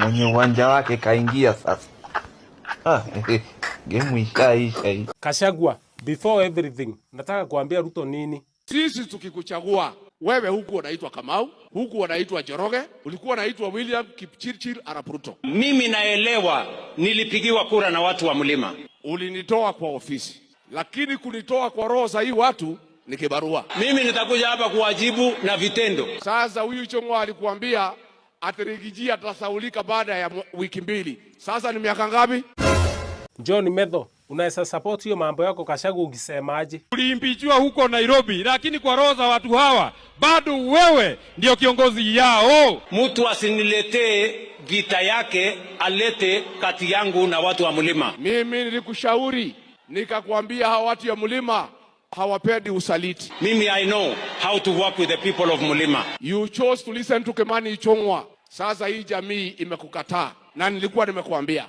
Mwenye uwanja wake kaingia sasa. Ah, gemu ishaisha hii. Gachagua, before everything, nataka kuambia Ruto nini? Sisi tukikuchagua wewe, huku unaitwa Kamau, huku unaitwa Njoroge, ulikuwa unaitwa William Kipchirchir Arap Ruto. Mimi naelewa nilipigiwa kura na watu wa mlima. Ulinitoa kwa ofisi, lakini kunitoa kwa roho za hii watu ni kibarua. Mimi nitakuja hapa kuwajibu na vitendo. Sasa huyu Ichung'wah alikuambia ati Riggy G atasahaulika baada ya wiki 2. Sasa ni miaka ngapi? John Metho, unaweza support hiyo mambo yako Gachagua ukisemaje? Uliimpeachiwa huko Nairobi, lakini kwa roho za watu hawa bado wewe ndio kiongozi yao. Mtu asiniletee vita yake, alete kati yangu na watu wa mlima. Mimi nilikushauri nikakwambia hawa watu ya mlima hawapendi usaliti. Mimi I know how to work with the people of mlima. You chose to listen to Kimani Ichung'wah. Sasa hii jamii imekukataa na nilikuwa nimekuambia.